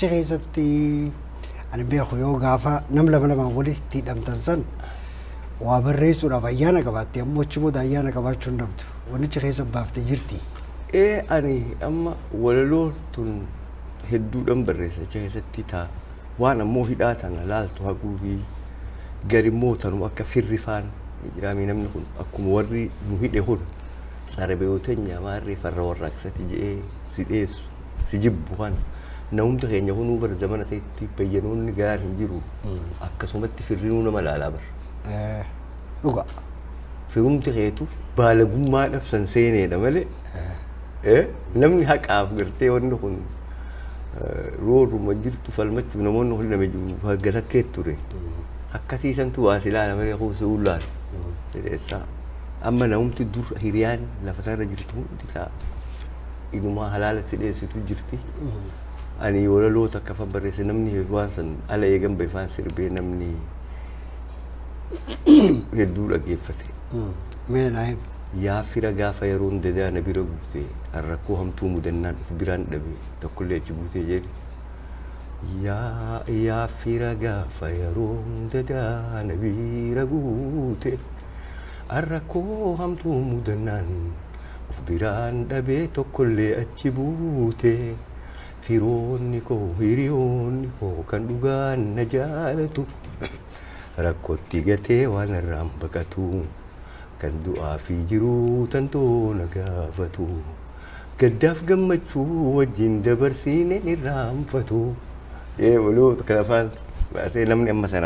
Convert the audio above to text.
Achi keessatti ani beeku yoo gaafa nam lama lamaan walitti hidhamtan san waa barreessuudhaaf ayyaana qabaatte, ammoo achi booda ayyaana qabaachuu hin dhabdu. Wannichi keessa baaftee jirti. Ee, ani amma walaloo tun hedduudhaan barreessa achi keessatti ta'a. Waan ammoo hidhaa tana laaltu haguugii garimmoo tanuma akka firri faan jiraamii namni kun akkuma warri nu hidhe kun sarabeeyoota maarree farra warraaqsati jedhee si dheessu si jibbu kana namumta keenya kunuu bara zamana isaatti bayyanoonni gahaan hin jiru, akkasumatti firrinuu nama laalaa bara. Dhuga. Firumti keetu baalagummaadhaaf san seeneedha malee namni haqaaf gartee wanni kun rooruma jirtu falmachuuf namoonni kun nama jiru hagga takkeet ture. Akkasiisantu waa si ilaala malee kuusuu ulaala. Jedheessaa. Amma namumti dur hiriyaan lafa irra jirtu hundi isaa inumaa halaala si dheessitu jirti. Ani walaloo takka fan barreesse, namni waan san ala eegan bayfaan sirbee namni hedduu dhaggeeffate. Mee naa himi. Yaa fira gaafa yeroon dadaa na bira guute, rakkoo hamtuu mudannaan of biraan dhabe tokkollee achi buutee jedhe. Yaa fira gaafa yeroon dadaa na bira guute, rakkoo hamtuu mudannaan of biraan dhabe tokkollee achi buute. Firoonni koo, hiriyoonni koo kan dhugaan na jaalatu, rakkootti gatee waan irraan baqatu, kan du'aa fi jiruu tantoo na gaafatu, gaddaaf gammachuu wajjin dabarsiine irraanfatu. Ee, waloo kana afaan baasee namni amma sana.